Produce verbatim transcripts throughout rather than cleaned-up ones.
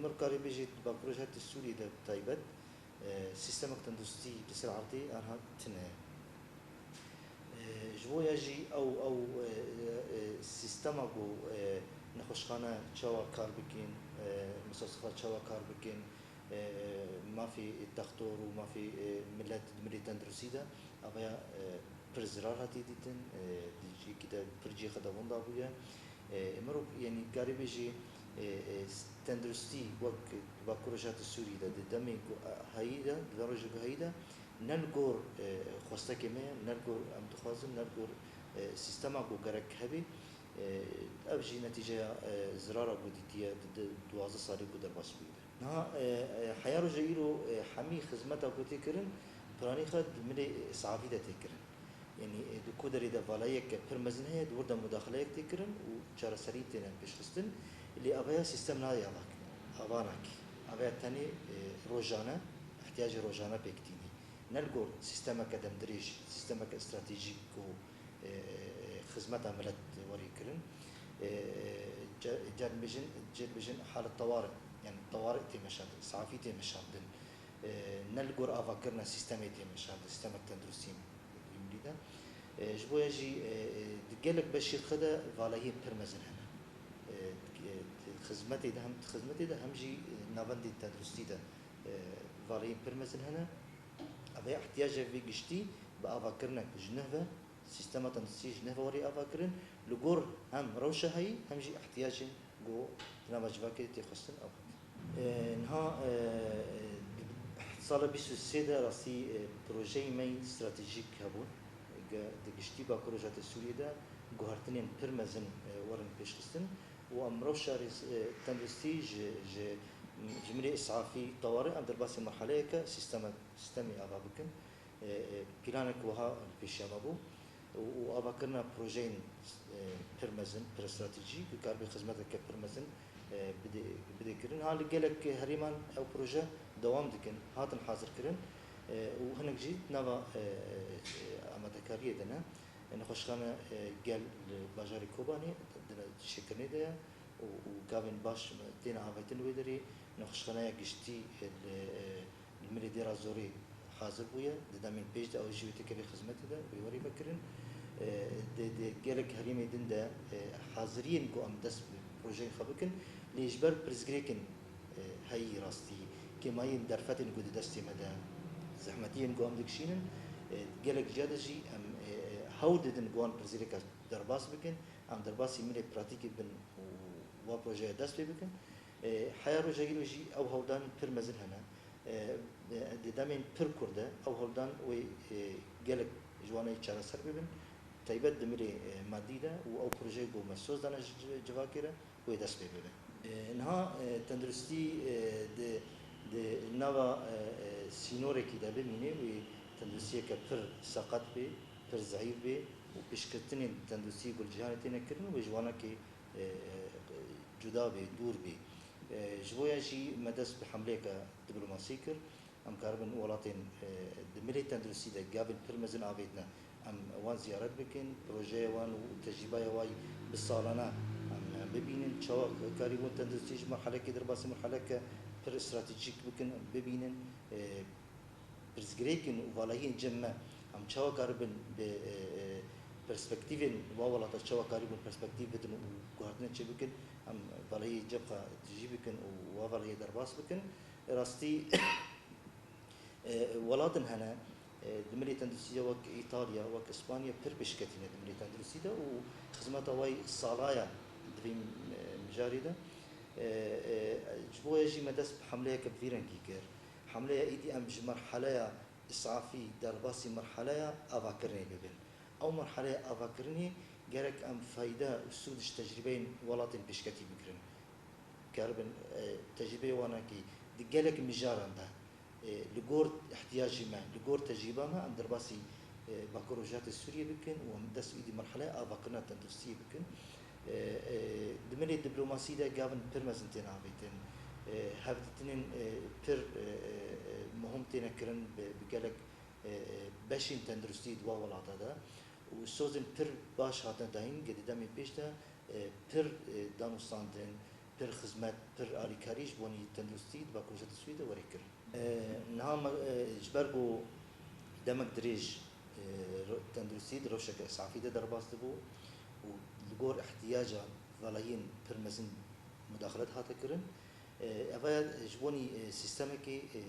Min karî bêjî di Bakur Rojhilatê Sûriyê de bi taybet, e, sîstemek tenduristî li ser erdê aniha tune ye. E, ji bo ya jî ew, ew, e, e, sîstema ku, e, nexweşxane çawa kar bikin, e, mustaşfa çawa kar bikin, e, mafê textor û mafê, e, milet di milê tenduristî de, avaya, e, pir zirar hatiye dîtin, e, di cihekî de pir cihê xwe de winda bûye. E, mirov, yanî, karî bêjî, e, e, tenduristî wek Bakur Rojhilatê Sûriyê de di demê ku, e, heyî de, di vê rojê ku heyî de, ne li gor, e, xwestekê me ye, ne li gor em dixwazin, ne li gor, e, sîstema ku gerek hebe, e, ev jî netîceya, e, zirara ku dîtiye di, di duwazdeh salê ku derbas bûye de. Niha, e, e, heya roja îro, e, hemî xizmeta ku tê kirin, piranî xwe di milê îsafî de tê kirin. Yanî, e, di ku derê de valayiyeke pir mezin heye, di wir de mudaxileyek tê kirin û çareserî têne pêşxistin. Lê avaya sîstem nayê ava, ava nake. Avaya tenê, e, rojane, ihtiyacê rojane pêk tînî. Ne li gor sîstemeke demdirêj, sîstemeke stratejîk ku, e, e, e, xizmeta milet werê kirin. E, e, ce-, car dibêjin, car dibêjin halet tewari, yanî tewari tê meşandin, îsafî tê meşandin. E, ne li gor avakirina sîstemê tê meşandin, sîstemek tenduristî milî de. E, ji bo ya jî, e, e, di gelek beşî xwe de valahiyên pir mezin hene. E, e, di xizmetê de hem, di xizmetê de hem jî, e, navendên tenduristî de, e, valahiyên pir mezin hene. Ev ê ihtiyacek vê giştî bi avakirinek ji nuh ve, sîstema tenduristî ji nuh ve werê ava kirin. Li gor hem rewşa heyî hem jî ihtiyacên ku di nava civakê tê xwestin ew hat. E, niha, e, e, sala bîst û sê de rastî, e, projeyê me yên stratejîk hebûn. Ge-, di giştî Bakur Rojhilatê Sûriyê de guhertinên pir mezin, e, werin pêşxistin û em rewşa rêz-, e, tenduristî ji, ji, ji milê îsafî tewari em derbasî merheleyeke sîsteme-, sîstemê ava bikin. E, e, planek wiha li pêşiya me bû û, û avakirina projeyên, e, pir mezin, pir stratejî, ku karibe xizmeteke pir mezin, e, bide, bide kirin. Ha li gelek herêman ew proje dewam dikin, hatin hazirkirin, e, û hinek jî nava, e, e, e, amadekariyê de ne. E, nexweşxane, e, gel li bajarê Kobanê di şêkirinê de ye û, û gavên baş têne avêtin wê derê. Nexweşxaneya giştî, e, li, e, li milê Dêra Zorê hazir bûye. Di demên pêş de ew jî wê têkevê xizmetê de, wê werê vekirin. E, di, di gelek herêmê din de, e, haziriyên ku em dest bi projeyên xwe bikin, lê ji ber pirsgirêkên, e, heyî rastî, kêmayiyên derfetên ku di destê me de, zehmetiyên ku em dikişînin, e, gelek ciya de jî em, e, e, hewl didin ku wan pirsgirêka derbas bikin, em derbasî milê pratîkê bin û wa projeye dest pê bikin. E, heya roja îro jî ew hewldan pir mezin hene. E, e, di demên pir kurt de ew hewldan wê, e, gelek ji wan yê çareser bibin, taybet di milê, e, madî de û ew projeyê ku me soz dane ji ci-, civakê re wê dest pê bibe. E, niha, e, tenduristî, e, di, di nava, e, e, sînorekî de bimîne, wê tenduristiyeke pir seqet bê, pir zeîf bê û pêşketinên tenduristî ku li cîhanê têne kirin wê ji wanekê, e, e, cuda bê, dûr bê. E, ji bo ya jî me dest bi hemleyeke diplomasî kir. Em karibin welatên, e, di milê tenduristî de gavên pir mezin avêtine, em wan ziyaret bikin, projeyê wan û tecrîbeya wayî bi salane em, em bibînin. Çawa karîbûn tenduristî ji merhelekê derbasî merheleke pir stratejîk bikin, em bibînin. E, pirsgirêkên û valahiyên cem me, em çawa karibin bi, e, e, perspektîvên wa welata çawa karîbûn perspektîv bidin û guhertinê çêbikin, em valahiyê cem xwe tijî bikin û wa valahiyê derbas bikin. Rastî, e, welatên hene, e, di milê tenduristî de wek Îtalya, wek Îspanya pir pêşketî ne di milê tenduristî de û xizmeta wayî sala ye di vî, e, mijarê de. E, e, ji bo ya jî me dest bi hemleyeke bi vî rengî kir. Hemleya êdî em ji merheleya îsafî derbasî merheleya avakirinê bibin. Ew merheleya avakirinê gerek em feyde û sûd ji tecrîbeyên welatên pêşketî bigirin. Keribin, e, tecrîbeyê wanekî di gelek mijaran de, e, li gor ihtiyacê me, li gor tecrîba me, em derbasî, e, Bakur Rojhilatê Sûriyê bikin û em dest êdî merheleya avakirina tenduristiyê bikin. E, e, di milê diplomasî de gavin pir mezin têne avêtin. E, hevdîtinên, e, pir, e, e, e, muhim têne kirin bi, bi gelek, e, e, beşên tenduristî di wa welata de û sozên pir baş hatine dayîn, ge di demê pêş de, e, pir, e, danûstandin, pir xizmet, pir alîkarî ji bonî tenduristî di Bakur Rojhilata Sûriyê de were kirin. E, niha me, e, ji ber ku demek dirêj, e, ro-, tenduristî di rewşeke îsrafî de derbas dibû û li gor ihtiyaca valahiyên pir mezin mudaxilet hate kirin. E, eva ya ji bonî, e, sîstemekê, e, e,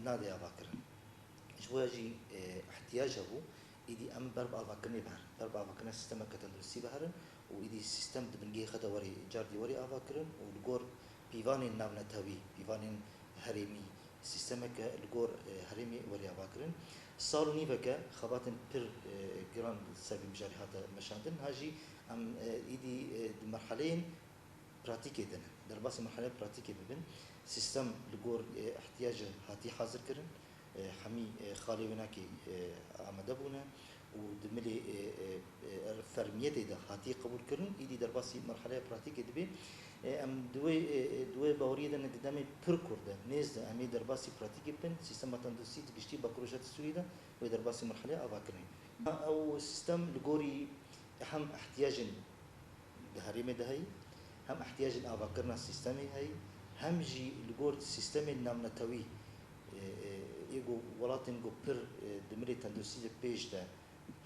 nade ava kirin. Ji bo ya jî, e, ihtiyac hebû, îdî em ber bi avakirinê biherin. Ber bi avakirina sîstemeke tenduristî biherin û îdî sîstem di bingehê xwe de werê, cardî werê ava kirin û li gor pîvanên navnetewî, pîvanên herêmî, sîstemeke li gor, e, herêmê werê ava kirin. Sal û nîveke xebatên pir, e, giran li ser vî mijarê hate meşandin. Niha jî em, e, îdî, e, di merheleyên pratîkê de ne. Derbasî merheleya pratîkê bibin. Sîstem li gor, e, ihtiyacê hatî hazir kirin. E, hemî, e, xalê wênakê, e, amade bûne û di milê, e, e, e, fermiyetê de hatiye qebûl kirin. Îdî derbasî merheleya pratîkê dibe. E, em di wê, e, e, di wê baweriyê de ne, di demê pir kurt de, nêz de em ê derbasî pratîkê bikin. Sîstema tenduristî di giştî Bakur Rojhilata Sûriyê de wê derbasî merheleya avakirinê. Ew sîstem li gorî hem ihtiyacên di herêmê de heyî, hem ihtiyacên avakirina sîstemê heyî, hem jî li gor sîstemên navnetewî, e, e, ê ku welatên ku pir, e, di milê tenduristî de pêş de,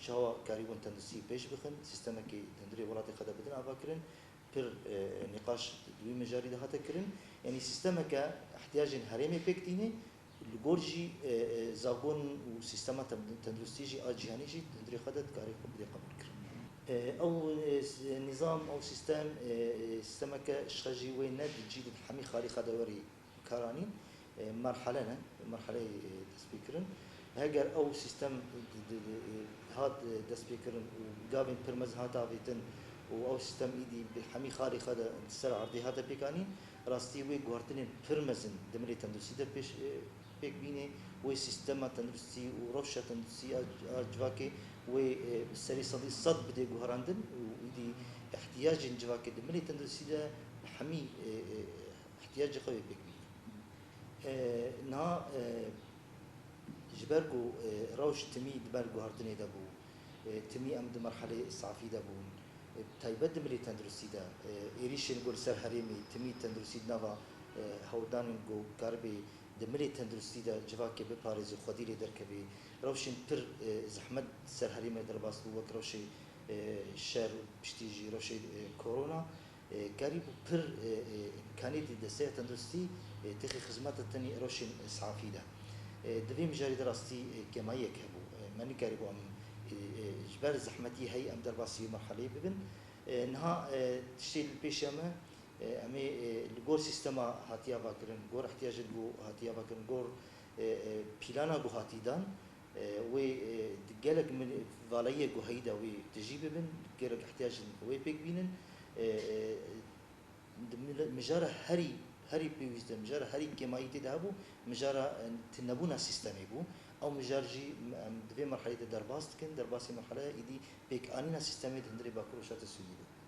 çawa karîbûn tenduristî pêş bixin, sîstemekê di hundirê welatê xwe de bidin avakirin, pir, e, nîqaş di wî mijarî de hate kirin. Yanî sîstemeke ihtiyacên herêmê pêk tîne, li gor jî, e, e, zagon û sîstema ten-, tenduristî jî a cîhanî jî di hundirê xwe de dikare xwe bidê qebûlkirin. E, ew, e, s-, nîzam, ew sîstem, e, e, sîstemeke ji xwe jî wê ne di cî de di hemî xalî xwe de werî kar anîn, e, merhele ne, merheleyê, e, destpêkirin. Heger ew sîstem di, di, di, e, hat, e, destpêkirin û gavên pir mezin hate avêtin û ew sîstem îdî bi hemî xalê xwe de di ser erdê hate pêkanîn, rastî wê guhertinên pir mezin di milê tenduristî de pêş, e, pêk bînê, wê sîstema tenduristî û rewşa tenduristî a, a civakê wê, e, bi serî sedî sed bidê guherandin û îdî ihtiyacên civakê di milê tenduristî de bi hemî, e, e, ihtiyacê xwe wê pêk bîne. E, niha, e, ji ber ku, e, rewş timî di ber guhertinê de bû, e, timî em di merhelê îsafî de bûn, e, taybet di milê tenduristî de, e, êrîşên ku li ser herêmê, timî tenduristî di nava, e, hewldanên ku karibê di milê tenduristî de civakê biparêze û xwedî lê derkeve, rewşên pir, e, zehmet ser herêmê derbas bû, wek rewşê, e, şer û piştî jî rewşê, e, korona. E, karîbû pir, e, e, îmkaniyetê desteya tenduristî, e, têxê xizmeta tenê rewşên îsafî de. E, di vê mijarê de rastî, e, kêmayiyek hebû. E, me nikarîbû em, e, e, ji ber zehmetî heyî em derbasî wê merheleyê bibin. E, niha, e, tiştê li pêşiya me, e, em ê, e, li gor sîstema hatiye avakirin, gor ihtiyacên ku hatiye avakirin, gor, e, e, pîlana ku hatî dan, e, wê, e, di gelek mil-, valayiyê ku heyî de wê tijî bibin, gelek ihtiyacên wê pêk bînin. E, e, di mil-, mijara herî, herî pêwîst de, mijara herî kêmayî tê de hebû, mijara, e, tinebûna sîstemê bû. Ew mijar jî em di vê merhelê de derbas dikin, derbasî merheleya îdî pêkanîna sîstemê di hundirê Bakur Rojhilata Sûriyê de.